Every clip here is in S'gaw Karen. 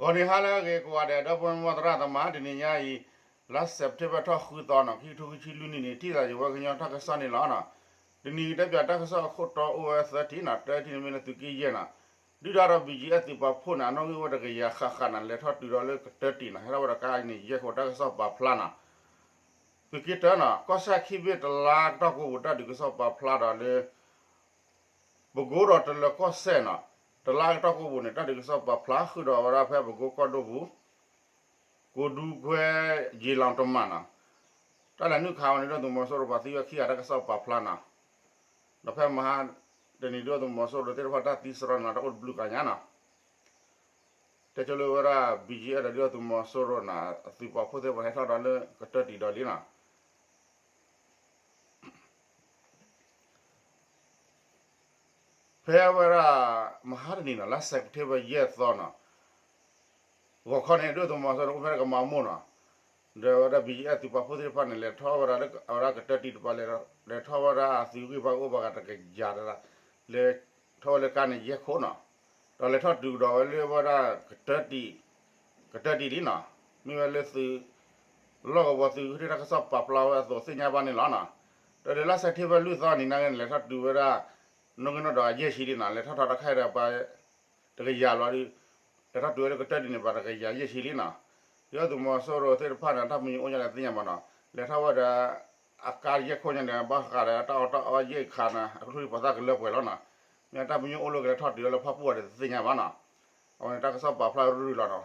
ဂီၤနံၤဟါလၢအဂ့ၤကိးဂၤဒဲး ဒီပုၢ်ဝဲၢ်မိၢ်သရၣ်သမါ တနံၤညါအံၤ လါစဲးပထ့ဘၢၣ်ထီၣ်ဃုသီနီၤ ခံကထိခံဆံလွံၢ်နံၣ်န့ၣ် ထံၣ်သးယဝဲကညီတၢ်ကစီၣ်န့ၣ်လီၤနီၤ. တနံၤအံၤတဲပၠးတၢ်ကစီၣ်အခိၣ်တီအိၣ်ဝဲသၢထံၣ်နီၤ တၢထံၣ်န့ၣ်မ့ၢ်လၢသုးက့ယဲၢ်နီၤ ဒုၣ်ဒါဒီး ဘီကၠံအၣ် သုးပာ်ဖှိၣ်န့ၣ် အနီၣ်ဂံၢ်အိၣ်ဝဲတကယၤဃၣ်ဃၣ်နီၤ လဲၤထီၣ်တုၤဒီးလၢကတၢၢ်တံၢ်နီၤ ဟဲထီၣ်ဝဲဒီးကါန့ၣ် ယဲၢ်ခိၣ်တၢ်ကစီၣ်ပာ်ဖျါနီၤ သုးက့တၢနီၤ ကီၢ်စဲၣ်ခံဘ့ၣ်တလါကတီၢ်ကိးပူၤ တၢ်ဒုးကစီၣ်ပာ်ဖျါဒီးလၢ ပကိဒီးတလၢၤကီၢ်စဲၣ်နီၤ တလါကတီၢ်ကိးပူၤန့ၣ် တၢ်ဒုးကစီၣ်ပာ်ဖျါဃုာ်ဒီးဝဲဒၣ်ဖဲပကိကီၢ်ဒိၣ်ပူၤ ကိဒူကွဲ ယ့ၤလီၤတမၣ်နီၤ တၢ်လဲၤနုာ်ခးဝဲန့ၣ် ဒုၣ်ဒါသုးမီၤစိရိၤပှၤသံဝဲခံဂၤတၢ်ကစီၣ်ပာ်ဖျါနီၤ ဒီးဖဲမဟါ တနံၤဒုၣ်ဒါသုးမီၤစိရိၤသ့ၣ်တဖၣ်တၢ်သံစရီနီၤ တၢ်အိၣ်တဘျုးကညါနီၤ တဲဆိလၢဝဲဒၣ် ဘီကၠံအၣ် ဒီးဒုၣ်ဒါသုးမီၤစိရိၤနီၤ အသုးပာ်ဖှိၣ်သ့ၣ်တဖၣ်ဟဲထီၣ်ဒီးလၢကတၢၢ်တံၢ်ဒီးလံနီၤ ဖဲဝဲဒၣ် မဟါတနံၤနီၤ လါစဲးပထ့ဘၢၣ်ယဲၢ်သီနီၤ ဂီၤခီန့ၣ် ဒုၣ်ဒါသုးမီၤစိရိၤန့ၣ် အိၣ်ဖဲကမၤမိၢ်နီၤ ဒီးဝဲဒၣ် ဘီကၠံအၣ် သုးပာ်ဖှိၣ်သ့ၣ်တဖၣ်န့ၣ် လဲၤထီၣ်ဝဲဒၣ်လၢအဝဲဒၣ်ကတၢၢ်တံၢ်တပၤ လဲၤထီၣ်ဝဲဒၣ်အသုးဂံၢ်ဘါကအိၣ်ဘၣ်ဂၤတကယၤတဂၤ လဲၤထီၣ်ဝဲလၢကါန့ၣ်ယဲၢ်ခိၣ်နီၤ ဒီးလဲၤထီၣ်တုၤကဒီးဝဲလၢဝဲဒၣ် ကတၢၢ်တံၢ်လံနီၤ မ့ၢ်ဝဲလၢသုး လီၢ်ကဝီၤသုးဂ့ၢ်တၢ်ကစီၣ်ပာ်ဖျါဝဲအသိးသ့ၣ်ညါဘၣ်န့ၣ်လီၤနီၤ ဒီးလၢလါစဲးပထ့ဘၢၣ်လွံၢ်သီနံၤနာ်က့န့ၣ် လဲၤထီၣ်တုၤဝဲဒၣ် နီၣ်ဂံၢ်နီၣ်ဒွးယဲၢ်ဆံလံနီၤ လဲၤထီၣ်ထီၣ်တၢ်ခါဒီးပှၤ တကယၤဘျီဒီး လဲၤထီၣ်တုၤဝဲလၢကတၢၢ်တံၢ်န့ၣ် ပှၤတကယၤယဲၢ်ဆံလံနီၤ ဒုၣ်ဒါသုးမီၤစိရိၤသ့ၣ်တဖၣ်န့ၣ် တၢ်ပညိၣ်အိၣ်ညါဒီးသ့ၣ်ညါဘၣ်နီၤ လဲၤထီၣ်ဝဲဒီး အကါယဲၢ်ခိၣ်ညါန့ၣ် ဘၣ်ဃးဒီးတၢ်အီၣ်တၢ်အီယဲၢ်ခါနီၤ အကလုၢ်ပှၤသၣ်ကလၢပှဲၤလီၤနီၤ မ့ၢ်တၢ်ပညိၣ်အိၣ်လၢကလဲၤထီၣ်တုၤလၢဖၣ်ပူၣ်အီၤဒီးတသ့ၣ်ညါဘၣ်နီၤ အဝဲန့ၣ်တၢ်ကစီၣ်ပာ်ဖျါရုၢ်ရုၢ်လီၤနီၤ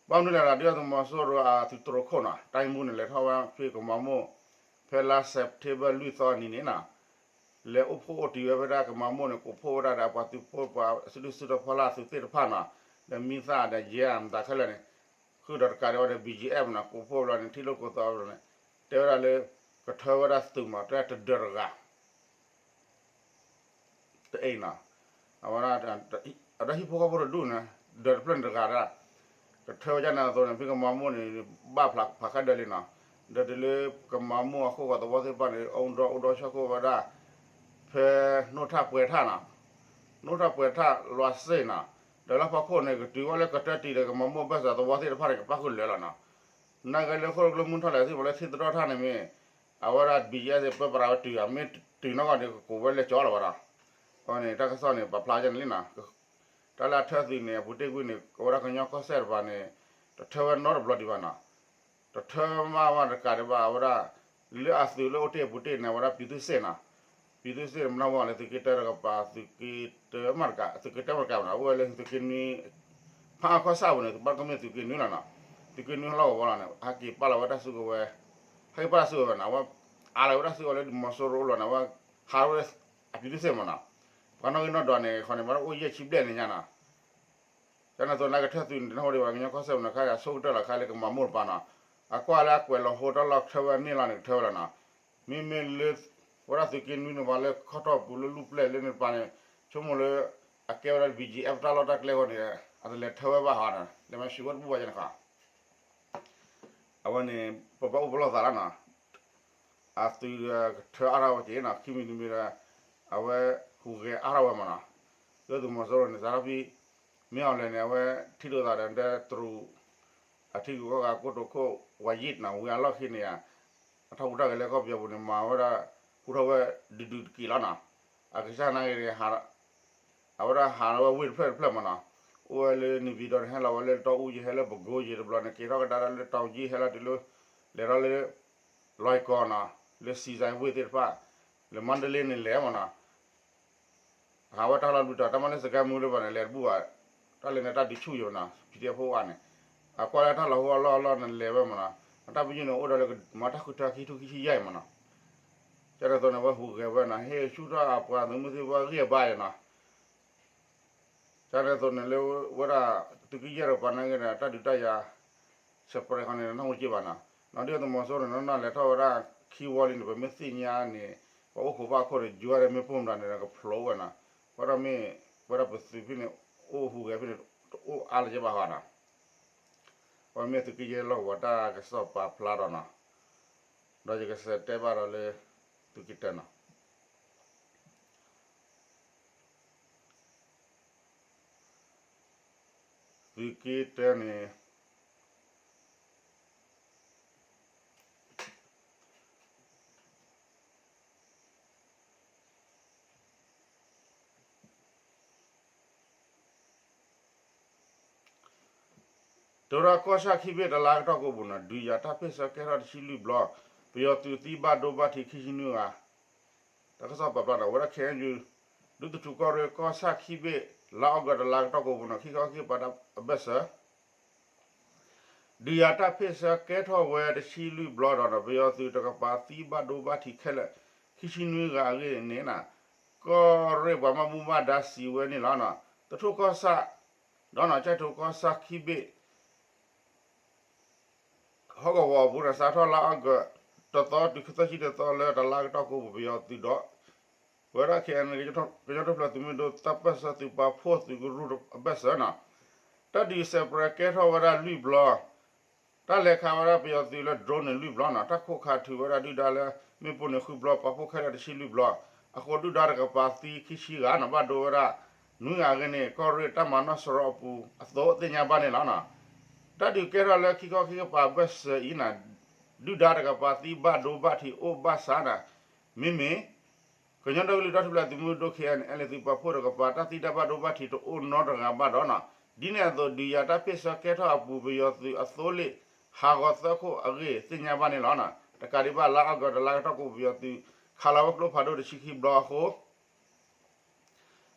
ဘၣ်မနုၤလဲၣ်ဒီး ဒုၣ်ဒါသုးမီၤစိရိၤအသုးတြိၤခိၣ်နီၤ တိုင်းမှူးန့ၣ် လဲၤထီၣ်ဝဲဖဲကမၤမိၢ် ဖဲလါစဲးပထ့ဘၢၣ်လွံၢ်သီနံၤန့ၣ်နီၤ လဲၤအိၣ်ဖှိၣ်အိၣ်တံၢ်ဝဲဖဲဒၣ်ကမၤမိၢ်န့ၣ် ကိးဖှိၣ်ဝဲဒၣ်ဒီးပှၤသုးဖိပှၤစုဒုၣ်စုတီၤဖီလာ်သုးသ့ၣ်တဖၣ်နီၤ ဒီးမံသၣ်ဒီးယဲၢ်မတၤခဲလၢာ်န့ၣ် ဃုာ်ဒီးတကးဒံးဝဲဒီး ဘီကၠံအၣ်နီၤ ကိးဖှိၣ်ဘျီန့ၣ် ထံၣ်လိာ်ကိးသီဘျီန့ၣ် တဲဝဲဒၣ်လၢ ကထၢဝဲဒၣ်သုးမး တဲတဒၢးတဂၤ တအံၤနီၤ အဝဲဒၣ် အဒီဟံၣ်ဖိဃီဖိတဒူၣ်န့ၣ် ဒၢးတဖျၢၣ်န့ၣ်တဂၤဒၣ် ကထၢဝဲဒၣ်န့ၣ်အသိးန့ၣ် ဖဲကမၤမိၢ်န့ၣ် ဘၣ်ဖျါဖးခါဒၢးလံနီၤ ဒီးတုၤလၢကမၤမိၢ်အခိၣ်ဃီသဝီသ့ၣ်တဖၣ်န့ၣ် အိၣ်ဒီးအိၣ်ဒီးဆၢခိၣ်ဝဲဒၣ် ဖဲနိၣ်ထၣ်ပှဲၤထၣ်နီၤ နိၣ်ထၣ်ပှဲၤထၣ်လွါစ့ၣ်နီၤ ဒီးလၢဖီခိၣ်န့ၣ် ကတုၤဝဲလၢကတၢၢ်တံၢ်ဒီးကမၤမိၢ်ဘၣ်စၢၤသဝီသ့ၣ်တဖၣ်န့ၣ် ကပၣ်ဃုာ်လၢာ်လီၤနီၤ နာ်က့လၢဃိၣ်ကျိမုၢ်ထီၣ်လဲၣ်သ့ၣ်မးလၢထံသရီၣ်ထၣ်န့ၣ်မ့ၢ် အဝဲဒၣ် ဘီကၠံအၣ် သ့ၣ်ပၢပြးဝဲတုၤဧါ မ့ၢ်တုၤနီၢ်ကီၢ်န့ၣ် ကကိးဝဲလဲၤကၠီလီၤဝဲဒီး အဝဲန့ၣ် တၢ်ကစီၣ်န့ၣ် ပာ်ဖျါကန့ၣ်လံနီၤ တၢ်လၢအထၢသုးန့ၣ် အပူၤတ့ၢ်ကွံာ်န့ၣ် အဝဲဒၣ်ကညီကီၢ်စဲၣ်တပၤန့ၣ် တထၢဝဲနီတဘျီဒံးဘၣ်နီၤ တထၢမးဝဲတကးဒံးဘၣ် အဝဲဒၣ် လၢအသုးလၢအိၣ်တ့ၢ်အပူၤတ့ၢ်န့ၣ် အဝဲဒၣ် ပြည်သူ့စစ် နီၤ ပြည်သူ့စစ် မ့ၢ်နီၢ်ဝဲလၢသုးက့တၢတကပၤ သုးက့တၢမးတကး သုးက့တၢမးတကးဘၣ်နီၤ အိၣ်ဝဲလၢသုးက့နွံ ဖးအါခီၣ်ဆၣ်ပူၤန့ၣ် ဘၣ်ကမ့ၢ်သုးက့နွံလီၤနီၤ သုးက့နွံဟီၣ်လီၢ်ကဝီၤလီၤန့ၣ် ဟဲက့ၤပာ်လီၤဝဲတၢ်စုကဝဲၤ ဟဲက့ၤပာ်လီၤစုကဝဲၤနီၤ အဝဲ အါလီၤဝဲတၢ်စုကဝဲၤလၢသုးမီၤစိရိၤအိၣ်လီၤန့ၣ် အဝဲ ဟးဝဲ အ ပြည်သူ့စစ် မးနီၤ ပှၤနီၣ်ဂံၢ်နီၣ်ဒွးန့ၣ် ခီန့ၣ် မ့ၢ်အိၣ်ယဲၢ်ဆံဘျဲၣ်န့ၣ်ညါနီၤ ကန့ၣ်အသိးန့ၣ် ကထၢသုးန့ၣ် တနီၣ်ဝဲဒံးဘၣ် ကညီကီၢ်စဲၣ်ပူၤန့ၣ် ခါအံၤအဆိကတၢၢ်လီၤ ခါလၢကမၤမိၢ်တပၤနီၤ အကွၢ်လၢအကွဲးလီၤဟိတၢ်လီၢ်ထၢဝဲန့ၣ်လီၤန့ၣ် ကထၢဝဲလီၤနီၤ မ့မ့ၢ်လၢ ဝဲဒၣ်သုးက့နွံန့ၣ် ပှၤလၢခီၣ်ထီၣ်ပူၤလၢလူၢ်ပျဲၢ်လၢန့ၣ်တပၤန့ၣ် ဆိကမိၣ်လၢ အကဲဝဲဒၣ် ဘီကၠံအၣ် တၢ်လီၢ်တၢ်ကျဲအဂီၢ်န့ၣ် အတလဲၤထၢဝဲဘၣ်ဟီနီၤ လဲၤမၤဆှံဝဲတဘူၣ်ဘၣ်ယဲန့ၣ်ခီ အဝဲန့ၣ် ပဘၣ်အိၣ်ပလီၢ်သးလီၤနီၤ အသုးကထၢအါထီၣ်ဝဲက့ၤနီၤ ခံမံၤတမံၤဒီး အဝဲဟူးဂဲၤအါထီၣ်ဝဲမးနီၤ ဒုၣ်ဒါသုးမီၤစိရိၤန့ၣ် စးထီၣ်ဖဲ မ့ၢ်အီၤလဲၣ်န့ၣ် အဝဲထံၣ်လိာ်သးဒီးတရူး အထံဂုၤကီၢ်ဂၤကိတိာ်ခိၣ် ဝၤယံးနီၤ ဝံၤအလီၢ်ခံန့ၣ်ဧါ အထီၣ်ဟူးတၢ်ဂဲၤလၢကီၢ်ပယီၤပူၤန့ၣ် မၤဝဲဒၣ် ဟူထီၣ်ဝဲဒုးဒုးတက့ၢ်လီၤနီၤ အကစၢ်နာ်က့န့ၣ် အဝဲဒၣ်ဟးဝဲဝ့ၢ်တဖျၢၣ်တဖျၢၣ်မးနီၤ အိၣ်ဝဲလၢ နေပြည်တော် န့ၣ် ဟဲလီၤဝဲလၢတီအူယံၤ ဟဲလၢပကိယံၤတဘျီန့ၣ် က့ၤထီၣ်ကဒါလၢတီယံၤ ဟဲလီၤတုၤလၢ လဲၤထီၣ်လၢ လွိုင်ကော်နီၤ လၢ ဆီဆိုင်ဝ့ၢ်သ့ၣ်တဖၣ် လၢမန္တလေးန့ၣ်လဲၤမးနီၤ ဟးဝဲတၢ်လီၢ်ဘျုးတီၤ တၢ်မၤလၢစကဲမူလၢပှၤန့ၣ် လဲၤတဘူၣ်ဘၣ် တၢ်လဲၤန့ၣ်တၢ်ဒုးဆူၣ်ယံၤမးနီၤ PDF ဖိအါန့ၣ် အကွၢ်လၢတၢ်လီၢ်ဟိအလီၢ်အလီၢ်န့ၣ်လဲၤဝဲမးနီၤ အတၢ်ပညိၣ်န့ၣ် အိၣ်ဒီးလၢမၤတၢ်ဃုထၢခံထူၣ်ခံဆံယဲၢ်မးနီၤ ကန့ၣ်အသိးန့ၣ် အဝဲဟူးဂဲၤဝဲနီၤ ဟ့ၣ်ဆူၣ်ထီၣ်အပှၤသုးမုၢ်သံၣ်ဘိအဂံၢ်အဘါယဲနီၤ ကန့ၣ်အသိးန့ၣ်လၢဝဲဒၣ် သုးက့ယဲၢ်တကပၤနာ်က့ဒီး တၢ်ဒုးတၢ်ယၤ စပရဲးဃီန့ၣ် နီၢ်ဟူက့ဘၣ်နီၤ နီၢ်ဒုၣ်ဒါသုးမီၤစိရိၤန့ၣ် နီၢ်နီၢ်လဲၤထီၣ်ဝဲဒၣ်ခံဝီလံန့ၣ် ပမ့ၢ်သ့ၣ်ညါန့ၣ် ပှၤအိၣ်ခိးဘၣ်ခိၣ်ဒီး ယွၤဒီးမ့ၢ်ပိၢ်မတၤန့ၣ်ဒီး ကဖျိးဝဲနီၤ ဝဲဒၣ်မ့ၢ် ဝဲဒၣ်ပသုးဖဲန့ၣ် အိၣ်ဟူးဂဲၤဖဲန့ၣ် တအိၣ်အါလၢၤဘၣ်ဃီနီၤ ဝဲမ့ၢ်သုးက့ယဲၢ်လီၢ်ကဝီၤတၢ်ကစီၣ်ပာ်ဖျါဒီးနီၤ ဒီးယကစးတဲဘၣ်ဒီးလၢ သုးက့တၢနီၤ သုးက့တၢန့ၣ် တဲဝဲဒၣ်ကီၢ်ဆၣ်ခံဘ့ၣ်တလါကတီၢ်ကိးပူၤန့ၣ် ဒုးယၤတၢ်ဖ့ၣ်ဆၢကဲထီၣ်တဆံလွံၢ်ဘျီ, ပယီၤသုးသံဘၣ်ဒိဘၣ်ထံးခံဆံနွံဂၤ, တၢ်ကစီၣ်ပာ်ဖျါန့ၣ် အဝဲဒၣ် ခ့ၣ်အဲၣ်ယူၣ် ဒူသထူကီၢ်ရ့ၣ်ကီၢ်ဆၣ်ခံဘ့ၣ် လါအီကူးတလါကတီၢ်ကိးပူၤန့ၣ် ခံခီခံကပၤတၢ်အဘၢၣ်စၢၤ ဒုးယၤတၢ်ဖ့ၣ်ဆၢကဲထီၣ်ဝဲတဆံလွံၢ်ဘျီဒီး ပယီၤသုးတကပၤသံဘၣ်ဒိဘၣ်ထံးခဲလၢာ် ခံဆံနွံဂၤအဂ့ၢ်န့ၣ် ကီၢ်ရ့ၣ်ပှၤဘၣ်မူဘၣ်ဒါစံးဝဲန့ၣ်လီၤ. သထူကီၢ်ဆၣ် ဒီးကၠဲၣ်ထိကီၢ်ဆၣ်ခံဘ့ၣ် ဟီၣ်ကဝီၤအပူၤန့ၣ် စးထီၣ်လါအီကူးတသီတုၤသၢဆံတသီလၢတလါကတီၢ်ကိးပူၤ ပယီၤသုးဒီး ပဝဲဒၣ် ခ့ၣ်အဲၣ်ယူၣ် ကညီတဖျၢၣ်သုးမုၢ်ဒိၣ် တၢ်ပၢၢ်ဆၢသုးပာ်ဖှိၣ်သုးကရူၢ်အဘၢၣ်စၢၤန့ၣ် တၢ်ဒုးစဲးပြဲးကဲထီၣ်ဝဲဒၣ်လွံၢ်ဘျီ, တၢ်လဲၤခးဝဲဒၣ်ပယီၤသုးလၢ drone န့ၣ်လွံၢ်ဘျီန့ၣ် တၢ်ခိးခးထုးဝဲဒၣ်ဒုၣ်ဒါလၢမ့ၣ်ပိၢ်န့ၣ်ဃုဘျီ ပာ်ဖှိၣ်ခဲလၢာ်တဆံလွံၢ်ဘျီ, အဃိဒုၣ်ဒါတကပၤသံခံဆံဂၤန့ၣ် ဘၣ်ဒိဝဲဒၣ်နွံဂၤအဂ့ၢ်န့ၣ် ကီၢ်ရ့ၣ်တၢ်မၤနီၣ်စရီအပူၤအသိးသ့ၣ်ညါဘၣ်န့ၣ်လီၤ. တၢ်ဒုးကဲထီၣ်လၢခံခီခံကပၤအဘၢၣ်စၢၤအံၤန့ၣ် ဒုၣ်ဒါတကပၤသံဘၣ်ဒိဘၣ်ထံးအိၣ်ဘၣ်စးန့ၣ် မ့မ့ၢ် ကညီဒီကလုာ်တၢ်ထူၣ်ဖျဲးသုးမုၢ်ဒိၣ် ခ့ၣ်အဲၣ်ယူၣ် သုးပာ်ဖှိၣ်တကပၤ တၢ်သံတၢ်ဘၣ်ဒိဘၣ်ထံးတအိၣ်နီတဂၤဘၣ်ဒီးန့ၣ် ဒ်န့ၣ်အသိး ဒုးယၤတၢ်ဖ့ၣ်ဆၢကဲထီၣ်အပူၤ ပယီၤသုးအသိလ့ၣ်ဟးဂီၤသၢခိၣ်အဂ့ၢ်သ့ၣ်ညါဘၣ်န့ၣ်လီၤ. တကးဒံးဘၣ် လါအီကူးတလါကတီၢ်ကိးပူၤ ပယီၤသုးခးလီၤဝဲကျိဖးဒိၣ်တဆံခံဘျီအဃိ ကမျၢၢ်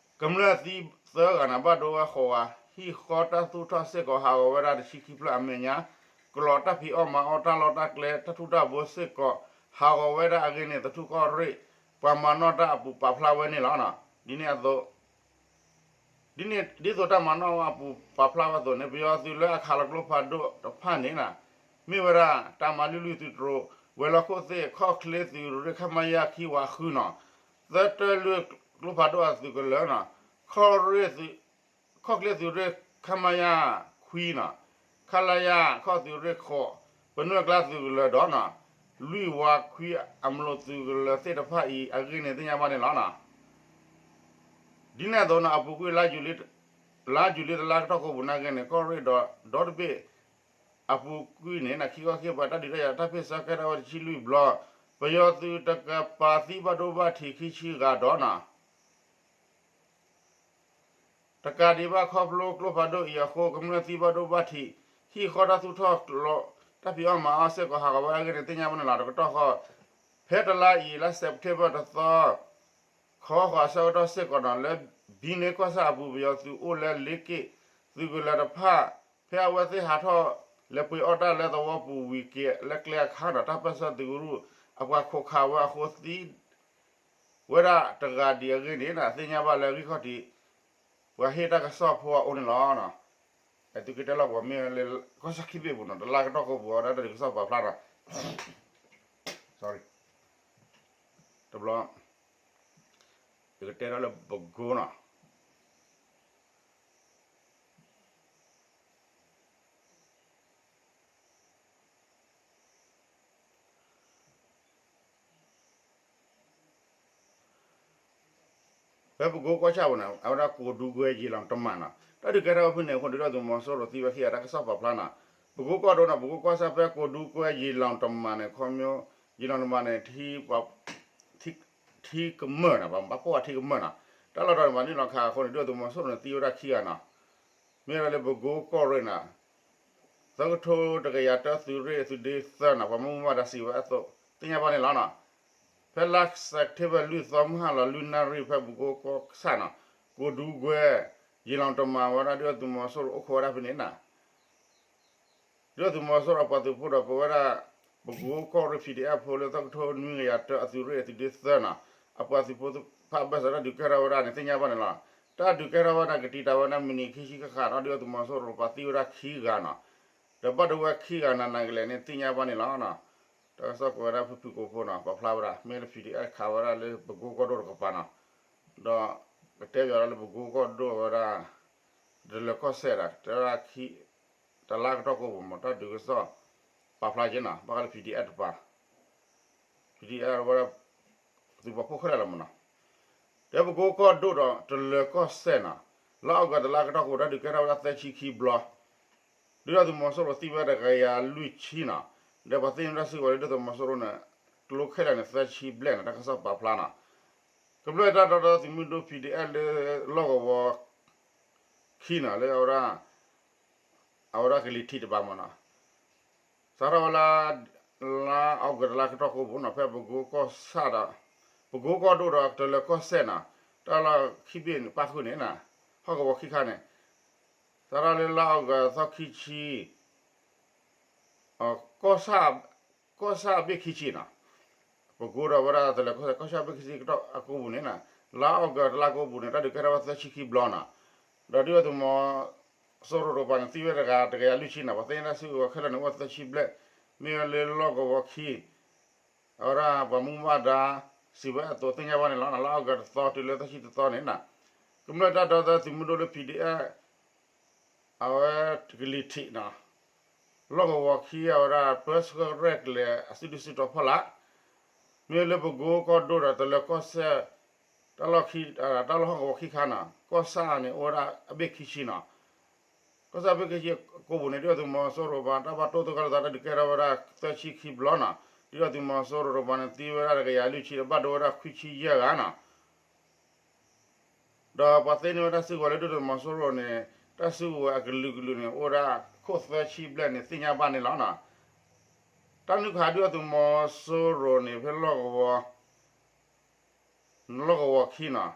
သံသၢဂၤန့ၣ် ဘၣ်ဒိဝဲဃိးဂၤ, ဟံၣ်ဃီတၢ်သူၣ်ထီၣ်စ့ၢ်ကီးဟးဂီၤဝဲဒၣ်တဆံခံဖျၢၣ်အမဲာ်ညါ, ကျိးတၢ်ဖံးအီၣ်မၤအီၣ် တၢ်လီၢ်တၢ်ကျဲ တၢ်ထူးတၢ်ဘိစ့ၢ်ကီး ဟးဂီၤဝဲဒၣ်အဂ့ၢ်န့ၣ် သထူကီၢ်ရ့ၣ် ပှၤမၤနီၣ်တၢ်အပူၤပာ်ဖျါဝဲန့ၣ်လီၤ. ဒ်န့ၣ်အသိး ဒ်န့ၣ် ဒ်သိးတၢ်မၤနီၣ်အပူၤပာ်ဖျါဝဲအသိးန့ၣ် ပယီၤသုးလၢအခးလီၤကျိဖးဒိၣ်တဖၣ်န့ၣ် မ့ၢ်ဝဲဒၣ် တၢ်မၤလုၢ်လုၢ်သုးတြိၤ ဝဲၤလီၢ်ခိၣ်သ့ၣ် ခီၣ်ချ့သုးရ့ၣ် ခမရ ခံဝးဃုန့ၣ် သၢတၢလၢကျိဖးဒိၣ်အသုးကလၢၤန့ၣ် ခီၣ်ရ့ၣ်သုး ခီၣ်ချ့သုးရ့ၣ် ခမရ ခွံန့ၣ် ခလရ ခီၣ်သုးရ့ၣ်ဃိး ပနွဲၢ်ကျါသုးကလၢၤဒီးန့ၣ် လွံၢ်ဝးခွံအမျိာ်သုးကလၢၤသ့ၣ်တဖၣ်အံၤအဂ့ၢ်န့ၣ်သ့ၣ်ညါဘၣ်န့ၣ်လီၤ. ဒ်န့ၣ်အသိးန့ၣ် အပူၤကွံာ် လါယူၤလံတလါကတီၢ်ကိးပူၤန့ၣ်အဂ့ၢ်န့ၣ် ကီၢ်ရ့ၣ်ဒီးဒီတဘ့ၣ် အပူၤကွံာ်န့ၣ် ခံခီခံကပၤတၢ်ဒုးတၢ်ယၤတၢ်ဖ့ၣ်ဆၢကဲထီၣ်ဝဲတဆံလွံၢ်ဘျီ, ပယီၤသုးတကပၤသံဘၣ်ဒိဘၣ်ထံးခံဆံဂၤဒီးန့ၣ် တကးဒံးဘၣ်ခီဖျိကျိဖးဒိၣ်အံၤအဃိ ကမျၢၢ်သံဘၣ်ဒိဘၣ်ထံး ဟံၣ်ဃီတၢ်သူၣ်ထီၣ်ကျိး တၢ်ဖံးအီၣ်မၤအီၣ်စ့ၢ်ကီးဟးဂီၤဝဲအဂ့ၢ်န့ၣ်သ့ၣ်ညါဘၣ်န့ၣ်လီၤ. တကတီၢ်ဃီ ဖဲတလါအံၤ လါစဲးပထ့ဘၢၣ်တသီ ခီဃီၤအဆၢကတီၢ်စ့ၢ်ကီးန့ၣ် လၢဘံန့ၢ်ကီၢ်ဆၣ်အပူၤ ပယီၤသုးအိၣ်လၢလ့က့ၣ် သုးကလၢၤတဖၣ် ဖဲအဝဲသ့ၣ်ဟးထီၣ်လဲၤပှ့ၤအီၣ်တၢ်လၢသဝီပူၤဝံၤက့ၤလၢကျဲအခါဒီး တၢ်ပၢၢ်ဆၢသုးကရူၢ် အပှၤခိးခးဝဲအဃိသံ ဝဲဒၣ်တဂၤဒံးအဂ့ၢ်န့ၣ် သ့ၣ်ညါဘၣ်လၢဂံၢ်ခီၣ်ထံး ပှၤဟ့ၣ်တၢ်ကစီၣ်ဖိအအိၣ်န့ၣ်လီၤ. သုးက့တၢ်လီၢ်ပှၤမ့ၢ်လၢ ကီၢ်ဆၣ်ခံဘ့ၣ်ပူၤန့ၣ် တလါကတီၢ်ကိးပူၤအီၤဒၣ်တၢ်ဒုးကစီၣ်ပာ်ဖျါဒီး sorry တဘျီ ယကတဲထီၣ်လၢပကိန့ၣ် ဖဲပကိကီၢ်ဆၣ်ပူၤန့ၣ် အဝဲဒၣ်ကိးဒူကွဲယံာ်လီၤတမၣ်န့ၣ် တၢ်ဒုးကဲထီၣ်ဝဲဖဲန့ၣ်အဃိ ဒုၣ်ဒါသုးမီၤစိရိၤသံဝဲခံဂၤ တၢ်ကစီၣ်ပာ်ဖျါန့ၣ် ပကိကီၢ်ဒိန့ၣ် ပကိကီၢ်ဆၣ်ဖဲကိးဒူကွဲယံာ်လီၤတမၣ်န့ၣ် ခီဖျိ ယံာ်လီၤတမၣ်န့ၣ် ထံကမၢၢ်န့ၣ် ပှၤဘၣ်ပိာ်ဝဲထံကမၢၢ်န့ၣ် တၢ်လီၢ်တတီၤန့ၣ် ပှၤနုာ်လီၤခးအဃိန့ၣ် ဒုၣ်ဒါသုးမီၤစိရိၤန့ၣ်သံဝဲဒၣ်ခံဂၤန့ၣ် မ့ၢ်ဝဲဒၣ်လၢပကိကီၢ်ရ့ၣ်န့ၣ် သၢကထိတကယၤတၢသုးရ့ၣ်အသုးဒ့သၢန့ၣ် ပှၤမ့ၢ်မူဘၣ်ဒါစံးဝဲအသိး သ့ၣ်ညါဘၣ်န့ၣ်လီၤ. ဖဲလါစဲးပထ့ဘၢၣ်လွံၢ်သီ မုၢ်ဟါလီၤလွံၢ်နၣ်ရံၣ် ဖဲပကိကီၢ်ဆၣ်န့ၣ် ကိးဒူကွဲ ယံာ်လီၤတမၣ်ဝဲဒၣ် ဒုၣ်ဒါသုးမီၤစိရိၤအိၣ်ခိးဝဲဒၣ်ဖဲန့ၣ်န့ၣ် ဒုၣ်ဒါသုးမီၤစိရိၤအပှၤသုးဖိဒီး ပဝဲဒၣ် ပကိကီၢ်ရ့ၣ် ပီၣ်ဒံၣ်အဲၣ်ဖိလၢ သၢကထိနွံကယၤတၢအသုးရ့ၣ်အသုးဒ့သၢန့ၣ် အပှၤသုးဖိသ့ၣ်တဖၣ်အဘၢၣ်စၢၤ တၢ်ဒုးကဲထီၣ်ဝဲဒၣ်န့ၣ် သ့ၣ်ညါဘၣ်န့ၣ်လီၤ. တၢ်ဒုးကဲထီၣ်ဝဲဒၣ် ကတံာ်တာ်ဝဲဒၣ်မံးနံးခံဆံဃၣ်ဃၣ်ဒီး ဒုၣ်ဒါသုးမီၤစိရိၤပှၤသံဝဲဒၣ်ခံဂၤန့ၣ် ဒီးဘၣ်ဒိဝဲခံဂၤနၤနၤကလဲာ်န့ၣ် သ့ၣ်ညါဘၣ်န့ၣ်လီၤ. တၢ်ကစီၣ်ကွဲးဝဲဒၣ်ဖုၣ်ဖုၣ်ကိာ်ဖိန့ၣ် ပာ်ဖျါဝဲဒၣ် မ့ၢ်လၢ ပီၣ်ဒံၣ်အဲၣ် ခးဝဲဒၣ်လၢပကိကီၢ်ဒိၣ်တကပၤန့ၣ် ဒီးကတဲဘၣ်ဝဲဒၣ်လၢပကိကီၢ်ဒိၣ်ဝဲဒၣ် တလၢၤကီၢ်စဲၣ်ဒၣ် တဲဝဲဒၣ်ခံ တလါကတီၢ်ကိးပူၤမ့ၢ် တၢ်ဒုးကစီၣ်ပာ်ဖျါက့ၤန့ၣ် ဘၣ်ဃးလၢ ပီၣ်ဒံၣ်အဲၣ် တပၤ ပီၣ်ဒံၣ်အဲၣ် ဝဲဒၣ် သုးပာ်ဖှိၣ်ခဲလၢာ်လီၤမ့ၢ်န့ၣ် တဲပကိကီၢ်ဒိၣ်ဒီးတလၢၤကီၢ်စဲၣ်န့ၣ် လါအီကူးတလါကတီၢ်ကိးပူၤ တၢ်ဒုးကဲထီၣ်ဝဲဒၣ်သၢဆံခံဘျီ, ဒုၣ်ဒါသုးမီၤစိရိၤသံဝဲဒၣ်တကယၤလွံၢ်ဆံနီၤ, ဒီးပှၤသ့န့ၢ်ဝဲဒၣ်စုကဝဲၤလၢဒုၣ်ဒါသုးမီၤစိရိၤန့ၣ် ကျိခဲလၢာ်န့ၣ်သၢဆံဘျဲၣ်န့ၣ် တၢ်ကစီၣ်ပာ်ဖျါနီၤ, ကမျၢၢ်တၢ်ဒီသဒၢသုးမုၢ်ဒိၣ် P D F လၢလီၢ်ကဝီၤခံနီၤ လၢအဝဲဒၣ် အဝဲဒၣ်ကလံၤထံးတဘးမးနီၤ, စးထီၣ်ဝဲလၢ လါအီကူးတလါကတီၢ်ကိးပူၤနီၤ ဖဲပကိကီၢ်ဆၣ်ဒီး ပကိကီၢ်ဒိၣ်ဒီးတလၢၤကီၢ်စဲၣ်နီၤ, တၢ်လီၢ်ခံဘ့ၣ်န့ၣ် ပၣ်ဃုာ်န့ၣ်နီၤ, ဟီၣ်ကဝီၤခံခါန့ၣ် စးထီၣ်လၢလါအီကူးသီခံဆံ ကီၢ်ဆၣ်ဘ့ၣ်ခံဆံနီၤ, ပကိဒီးဝဲဒၣ်တလၢၤကီၢ်စဲၣ် ကီၢ်ဆၣ်ဘ့ၣ်ခံဆံကတီၢ်အကိးပူၤန့ၣ်နီၤ, လါအီကူးတလါကိးပူၤန့ၣ် တၢ်ဒုးကဲထီၣ်ဝဲသၢဆံခံဘျီနီၤ, ဒီးဒုၣ်ဒါသုးမီၤစိရိၤတကပၤန့ၣ် သံဝဲတဂၤတကယၤလွံၢ်ဆံနီၤ, ပှၤသ့န့ၢ်ဝဲဒၣ်စုကဝဲၤခဲလၢာ်န့ၣ် အိၣ်သၢဆံဘျဲၣ်, မ့ၢ်ဝဲလၢလီၢ်ကဝီၤခံ အဝဲဒၣ်ပှၤမူဘၣ်ဒါ စံးဝဲအသိးသ့ၣ်ညါဘၣ်န့ၣ်လီၤ. လါအီကူးတသီတုၤလၢသၢဆံတသီန့ၣ်နီၤ, ကမျၢၢ်တၢ်ဒီသဒၢသုးမုၢ်ဒိၣ်လၢ P D F အဝဲကလံၤထံးနီၤ, လီၢ်ကဝီၤခံအဝဲဒၣ် ပၢဆှၢရဲၣ်ကျဲၤအစုဒုၣ်စုတီၤဖီလာ်, မ့ၢ်လၢပကိကီၢ်ဒိၣ်ဒီးတလၢၤကီၢ်စဲၣ် တၢ်လီၢ်ခံ တၢ်လီၢ်ဟီၣ်ကဝီၤခံခါနီၤ, ကီၢ်ဆၣ်န့ၣ်အိၣ်ဝဲဒၣ်အဘ့ၣ်ခံဆံနီၤ, ကီၢ်ဆၣ်ဘ့ၣ်ခံဆံကိးပူၤန့ၣ် ဒုၣ်ဒါသုးမီၤစိရိၤပှၤတၢ်ဘၣ်တိၢ်သ့ၣ်ကီးလိာ်သးတၢ်ဒုးကဲထီၣ်ဝဲဒၣ်သၢဆံခံဘျီနီၤ, ဒုၣ်ဒါသုးမီၤစိရိၤတကပၤန့ၣ် သံဝဲဒၣ်တကယၤလွံၢ်ဆံဒီး ဘၣ်ဒိဝဲဒၣ်ခွံဆံယဲၢ်ဂၤနီၤ ဒီးပှၤသ့န့ၢ်ဝဲဒၣ်စုကဝဲၤလၢဒုၣ်ဒါသုးမီၤစိရိၤန့ၣ် တၢ်စုကဝဲၤအကလုာ်ကလုာ်န့ၣ် အိၣ်ဝဲဒၣ်ခိၣ်သၢဆံဘျဲၣ်န့ၣ် သ့ၣ်ညါဘၣ်န့ၣ်လီၤနီၤ. တၢ်နုာ်ခးဒုၣ်ဒါသုးမီၤစိရိၤန့ၣ် ဖဲလီၢ်ကဝီၤ လီၢ်ကဝီၤခံနီၤ,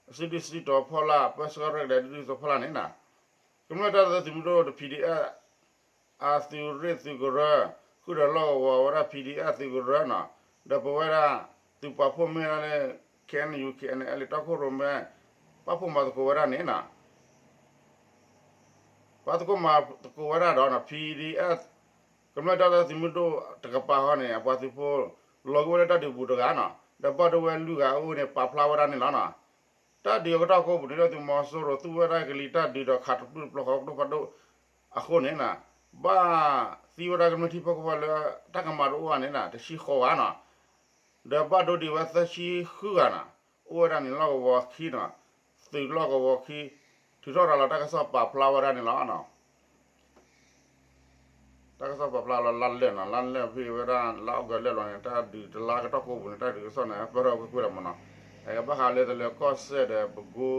အစုဒုၣ်စုတီၤဖီလာ် ပၢဆှၢရဲၣ်ကျဲၤဒုၣ်ဒါသုးဖီလာ်န့ၣ်နီၤ, ကမျၢၢ်တၢ်ဒီသဒၢသုးမုၢ်ဒိၣ်ဒီး P D F အသုးရ့ၣ်သုးကရၢ ဃုာ်ဒီးလီၢ်ကဝီၤဝဲဒၣ် P D F သုးကရၢနီၤ, ဒီးပဝဲဒၣ်သုးပာ်ဖှိၣ်မ့ၢ်ဒၣ်လၢ K N U K N L တီခိၣ်ရိၣ်မဲ ပာ်ဖှိၣ်မၤသကိးဝဲဒၣ်န့ၣ်နီၤ ပာ်သကိးမၤသကိးဝဲဒၣ်ဒီးနီၤ P D F ကမျၢၢ်တၢ်ဒီသဒၢသုးမုၢ်ဒိၣ်တကပၤဃီန့ၣ် အပှၤသုးဖိ လီၤက့ၤဝဲလၢတၢ်ဒုးပူၤတဂၤနီၤ, ဒီးဘၣ်ဒိဝဲလွံၢ်ဂၤအအိၣ်န့ၣ် ပာ်ဖျါဝဲဒၣ်န့ၣ်လီၤနီၤ. တၢ်ဒုးအကတီၢ်ကိးပူၤန့ၣ် ဒုၣ်ဒါသုးမီၤစိရိၤသူဝဲဒၣ်ကလံၤတၢ်ဒုးဒီးခးတပျုၢ်တပျီၤဃီကဒိၣ်ဖးဒိၣ်အဃိန့ၣ်နီၤ, ဘၣ်သံဝဲဒၣ်ကမျၢၢ်ထံဖိကီၢ်ဖိလၢတၢ်ကမၤတအိၣ်ဘၣ်န့ၣ်နီၤ တဆံဃိးဂၤနီၤ, ဒီးဘၣ်ဒိဒံးဝဲသၢဆံဃုဂၤနီၤ, အိၣ်ဝဲဒၣ်န့ၣ်လီၢ်ကဝီၤခံနီၤ, သုးလီၢ်ကဝီၤခံ ထုးထီၣ်ရၤလီၤတၢ်ကစီၣ်ပာ်ဖျါဝဲဒၣ်န့ၣ်လီၤ. တၢ်ကစီၣ်ပာ်ဖျါလီၤလါလၢာ်နီၤ, လါလၢာ်ဖဲဝဲဒၣ်လါအီကူးလၢာ်လီၤန့ၣ် တၢ်ဒုးတလါကတီၢ်ကိးပူၤန့ၣ် တၢ်ဒုးကစီၣ်န့ၣ် ပၢၢ်ထီၣ်ကွ့ၢ်ကွ့ၢ်လီၤမးနီၤ, အကဘၣ်ဃးလၢတလၢၤကီၢ်စဲၣ်ဒီးပကိ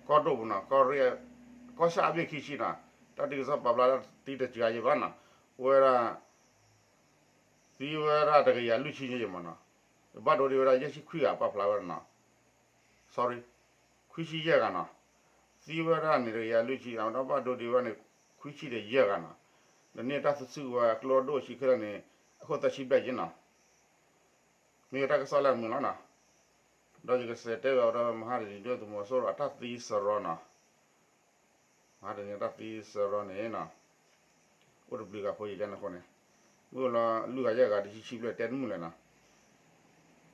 ကီၢ်ဒိၣ်ပူၤနီၤ, ကီၢ်ရ့ၣ် ကီၢ်ဆၣ်အဘ့ၣ်ခံဆံနီၤ, တၢ်ဒုးကစီၣ်ပာ်ဖျါတၢ်တံတစှၤယံၤဘၣ်နီၤ, အိၣ်ဝဲဒၣ် သံဝဲဒၣ်တကယၤလွံၢ်ဆံယဲၢ်မးနီၤ, ဘၣ်ဒိဒံးဝဲဒၣ်ယဲၢ်ဆံခွံဂၤပာ်ဖျါဝဲဒၣ်နီၤ sorry ခွံဆံယဲၢ်ဂၤနီၤ, သံဝဲဒၣ်န့ၣ်တကယၤလွံၢ်ဆံ, ဒီးဘၣ်ဒိဒံးဝဲန့ၣ် ခွံဆံဒီးယဲၢ်ဂၤနီၤ, ဒီးန့ၢ်တၢ်စုကဝဲၤအကျိအဒိၣ်အဆံးခဲလၢာ်န့ၣ် အခိၣ်သၢဆံဘျဲၣ်ယဲၢ်နီၤ, မ့ၢ်ဝဲတၢ်ကစီၣ်လၢအမုာ်လီၤနီၤ, ဒီးယကစးတဲဘၣ်ဝဲဒၣ်မဟါတနံၤ ဒုၣ်ဒါသုးမီၤစိရိၤအတၢ်သံစရီနီၤ မဟါတနံၤတၢ်သံစရီန့ၣ်နီၤ, အိၣ်တဘျုးဂၤဖိယံၤဒ်န့ၣ်အဃိန့ၣ်, မုၢ်လီၤလွံၢ်ဂၤယဲၢ်ဂၤတဆံဆံဘျဲၣ်တဲတမုာ်လဲၣ်နီၤ,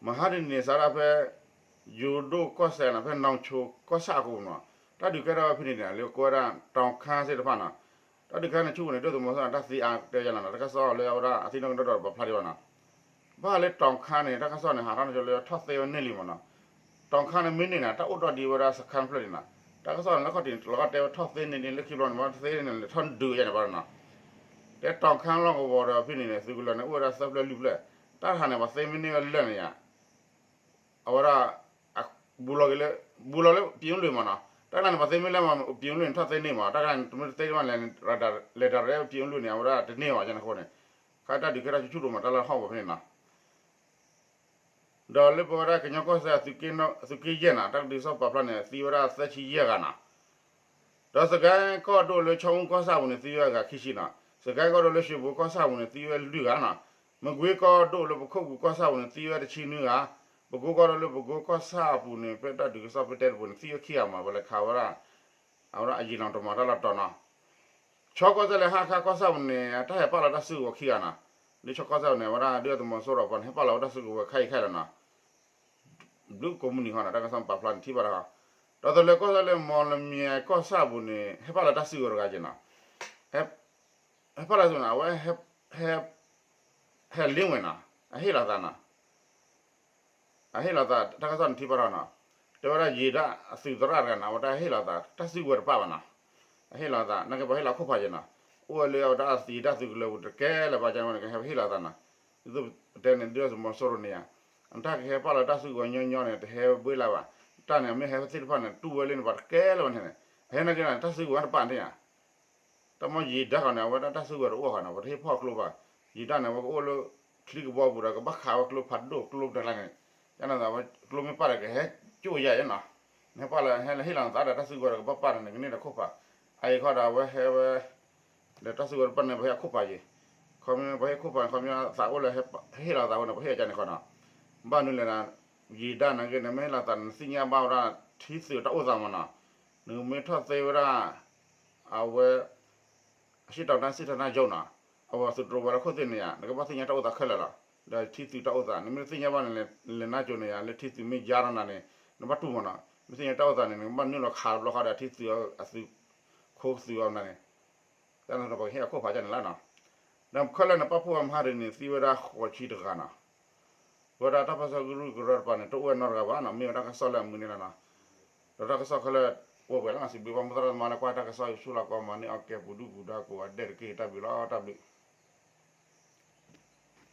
မဟါတနံၤန့ၣ် စးဒၣ်ဖဲ ယိၤဒိၣ်ကီၢ်စဲၣ်နီၤ, ဖဲနီၣ်ဆိကီၢ်ဆၣ်အကိပူၤနီၤ, တၢ်ဒုးကဲထီၣ်ဝဲဖဲန့ၣ်န့ၣ် လၢကိးဝဲဒၣ် တီၤခါသ့ၣ်တဖၣ်နီၤ, တၢ်ဒုးကဲန့ၣ်ဆူၣ်န့ၣ် ဒုၣ်ဒါသုးမီၤစိရိၤန့ၣ် တၢ်သံအါတဲယဲၢ်လီၤနီၤ, တၢ်ကစီၣ်လၢအဝဲဒၣ်အသံနီၣ်ကဒီးဒီးပာ်ဖျါဒံးဘၣ်နီၤ, ဘၣ်လၢတီၤခါန့ၣ် တၢ်ကစီၣ်န့ၣ် ဟးထီၣ်န့ၢ်ဆိလၢထီၣ်သ့ဝဲန့ၢ်လံမးနီၤ, တီၤခါန့ၣ်မ့ၢ်န့ၢ်န့ၣ် တၢ်အိၣ်ဒီးဒံးဝဲဒၣ်စခါဖျၢၣ်န့ၣ်နီၤ, တၢ်ကစီၣ်န့ၣ် လၢခီၣ်ထံးန့ၣ် လီၤကီၢ်တဲဝဲထီၣ်သ့န့ၢ်န့ၣ် လၢခံဘျီန့ၣ် မ့ၢ်ထီၣ်သ့န့ၢ်န့ၣ် ထီၣ်ဒုးယဲၢ်န့ၣ်ဘၣ်နီၤ, တဲတီၤခါလီၢ်ကဝီၤဒီးဖဲန့ၣ်န့ၣ် သုးကလၢၤန့ၣ် အိၣ်ဝဲဒၣ်သၢဖျၢၣ်လွံၢ်ဖျၢၣ်, တၢ်တခါန့ၣ် ပှၤသ့မ့ၢ်န့ၢ်ဝဲလၢာ်န့ၣ်ယါ အဝဲဒၣ် ဘူးလီၤက့ၤလၢ ဘူးလီၤလၢပယံၤလွံၢ်မးနီၤ, တၢ်တခါန့ၣ် ပှၤသ့မ့ၢ်လၢပယံၤလွံၢ်န့ၣ် ထီၣ်သ့န့ၢ်မး, တၢ်တခါန့ၣ် တမ့ၢ်တသ့မးလဲၣ်, လဲၤတၢ်ရဲပယံၤလွံၢ်န့ၣ် အဝဲဒၣ်တန့ၢ်ဘၣ်ယဲၢ်န့ၣ်အဃိန့ၣ်, ခါတၢ်ဒုးကဲထီၣ်ဆူၣ်ဆူၣ်ဒိၣ်မး တၢ်လၢဟီၣ်ကဝီၤဖဲန့ၣ်နီၤ ဒီးလၢပဝဲဒၣ်ကညီကီၢ်စဲၣ် သုးက့ယဲၢ်နီၤ တၢ်ကဒုးကစီၣ်ပာ်ဖျါန့ၣ် သံဝဲဒၣ်သၢဆံယဲၢ်ဂၤနီၤ, ဒီးစကဲကီၢ်ဒိၣ်လၢခၠီမူကီၢ်ဆၣ်ပူၤန့ၣ် သံဝဲအဂၤခံဆံနီၤ, စကဲကီၢ်ဒိၣ်လၢရွှ့ၣ်ဘိကီၢ်ဆၣ်ပူၤန့ၣ် သံဝဲလွံၢ်ဂၤနီၤ, မကွ့ကီၢ်ဒိၣ်လၢပခိၣ်ပူၤကီၢ်ဆၣ်ပူၤန့ၣ် သံဝဲတဆံနွံဂၤ, ပကိကီၢ်ဒိၣ်လၢပကိကီၢ်ဆၣ်အပူၤန့ၣ် ဖဲတၢ်ဒုးကစီၣ်ဖဲတဲတပူၤန့ၣ် သံဝဲခံဂၤမး ပှၤလဲၤခးဝဲဒၣ် အဝဲဒၣ်အယံၤလီၤတမၤတၢ်လီၤတီၤနီၤ ခၠီကီၢ်စဲၣ်လၢဟါခါကီၢ်ဆၣ်ပူၤန့ၣ် တၢ်ဟဲပာ်လီၤတၢ်စုကဝဲၤခံဂၤနီၤ, လၢခၠီကီၢ်စဲၣ်ပူၤန့ၣ် အဝဲဒၣ်ဒုၣ်ဒါသုးမီၤစိရိၤပှၤန့ၣ် ဟဲပာ်လီၤဝဲတၢ်စုကဝဲၤခဲအံၤခဲလၢာ်နီၤ, ဘျုးကိးမုၢ်နံၤဃီနီၤ တၢ်ကစီၣ်ပာ်ဖျါန့ၣ်ထံၣ်ဘၣ်တခါ, ဒီးတလၢၤကီၢ်စဲၣ်လၢမီၣ်လမၠဲၤကီၢ်ဆၣ်ပူၤန့ၣ် ဟဲပာ်လီၤတၢ်စုကဝဲၤတဂၤက့ၤနီၤ, ဟဲပာ်လီၤစုန့ၣ် အဝဲ ဟဲ ဟဲလ့ဝဲနီၤ, အဟ့ၣ်လီၤသးနီၤ အဟ့ၣ်လီၤသး တၢ်ကစီၣ်န့ၣ်ထံၣ်ဘၣ်ထီၣ်နီၤ, တဲဝဲဒၣ်ယံာ်ဒၣ်အသုးသရၣ်တဂၤန့ၣ် အဝဲတၢ်ဟ့ၣ်လီၤသး တၢ်စုကဝဲၤတပာ်ဘၣ်နီၤ, အဟ့ၣ်လီၤသး နာ်က့ပှၤဟ့ၣ်လီၤခိၣ်ဖးယဲနီၤ, အိၣ်ဝဲလၢအဝဲဒၣ်အသံးတၢ်သုးကလၢၤပူၤတကဲလၢၤဘၣ် ကန့ၣ် ကဟဲဟ့ၣ်လီၤသးနီၤ, ဒ်သိးပတဲန့ၣ် ဒ်သိးမီၤစိရိၤန့ၣ်ဧါ, အတၢ်ကဟဲပာ်လီၤတၢ်စုကဝဲၤညီညီန့ၣ် တဟဲဘှ့လၢၤဘၣ်, တၢ်န့ၣ် အမ့ၢ်ဟဲသ့ၣ်တဖၣ်န့ၣ် တူၢ်ဝဲလၢန့ၣ် ပှၤတကဲလၢၤဘၣ်န့ၣ်, အဟဲနာ်က့န့ၣ် တၢ်စုကဝဲၤတပာ်န့ၣ်ဧါ တၢ်မ့ၢ်ယံာ်ဒၣ်ဃီန့ၣ် အဝဲဒၣ်တၢ်စုကဝဲၤတအိၣ်ဃီန့ၣ် ပှၤတဟ့ၣ်ဖီၣ်ကျိဘၣ်, ယံာ်ဒၣ်န့ၣ် အဝဲကအိၣ်လၢ ချံကဘီပူၤဒီး ကဘၣ်ခးဝဲကျိဖးဒိၣ်ကျိတကျါန့ၣ်, ကန့ၣ်သးဝဲကျိမ့ၢ်ပာ်ဒီး ကဟဲကၠိၣ်ယၤယဲနီၤ, နဟဲပာ်လၢဟဲလၢဟ့ၣ်လီၤနသးဒီးတၢ်စုကဝဲၤဒီး ကဘၣ်ပာ်ဒီးန့ၣ် ကန့ၢ်ဒီးခိၣ်ဖး, အအံၤခီဒီး အဝဲဟဲဝဲ ဒီးတၢ်စုကဝဲၤတပာ်န့ၣ် ပှၤဟ့ၣ်အခိၣ်ဖးယဲ, ခီမ့ၢ်ပှၤဟ့ၣ်ခိၣ်ဖးန့ၣ် ခီမ့ၢ်သးအိၣ်လၢ ဟ့ၣ်လီၤသးဝဲန့ၣ် ပှၤဟ့ၣ်အကန့ၣ်ဃီနီၤ, ဘၣ်နုၤလဲၣ်န့ၣ်, ယံာ်ဒၣ်နာ်က့န့ၣ် မ့ၢ်ဟ့ၣ်လီၤသးန့ၣ် နသ့ၣ်ညါဘၣ်ဝဲဒၣ် ထံသုးတၢ်အိၣ်သးမးနီၤ, နမ့ၢ်ထီၣ်သ့ဝဲဒၣ် အဝဲ အရှေ့တောင်တိုင်းစစ်ဌာနချုပ်နီၤ, အဝဲသုးတြိဝဲလၢခိၣ်သ့ၣ်န့ၣ်ဧါ နကဘၣ်သ့ၣ်ညါတၢ်အိၣ်သးခဲလၢာ်လီၤ, ဒီးထံသုးတၢ်အိၣ်သး နမ့ၢ်တသ့ၣ်ညါဘၣ်န့ၣ် လဲၤနါကၠိၤန့ၣ်ဧါ လၢထံသုးမ့ၢ်ယါထီၣ်နၤန့ၣ် နဘၣ်တူၢ်မးနီၤ, မ့ၢ်သ့ၣ်ညါတၢ်အိၣ်သးန့ၣ် နကဘၣ်နုာ်လီၤခးတဘျီဃီဒီးထံသုးအသုး ခိၣ်သုးအီၤနၤန့ၣ် တၢ်န့ၣ်ပှၤကဟ့ၣ်အခိၣ်ဖးကန့ၣ်လီၤနီၤ, ဒီးခဲလၢာ်န့ၣ် ပာ်ဖှိၣ်အမဟါတနံၤန့ၣ် သံဝဲဒၣ်ဃိးဆံတဂၤနီၤ, ဝဲဒၣ်တၢ်ပၢဆှၢကရူၢ်ကရၢတပၤန့ၣ် တအိၣ်ဝဲနီတဂၤဘၣ်နီၤ, မ့ၢ်ဝဲဒၣ်တၢ်ကစီၣ်လၢအမုာ်န့ၣ်လီၤနီၤ, ဒီးတၢ်ကစီၣ်ခဲလၢာ် အိၣ်ပှဲၤလီၤနီၤ, စံးဘျုးဘၣ်မိၢ်သရၣ်သမါလၢကွၢ်တၢ်ကစီၣ် ယဆူၣ်လီၤကီမၤန့ၢ်အီၣ်ကဲပူၤဒုၣ်ပူၤဒါကိးဂၤဒဲးတက့ၢ်, တၢ်ဘျုးလီၤ တၢ်ဘျုး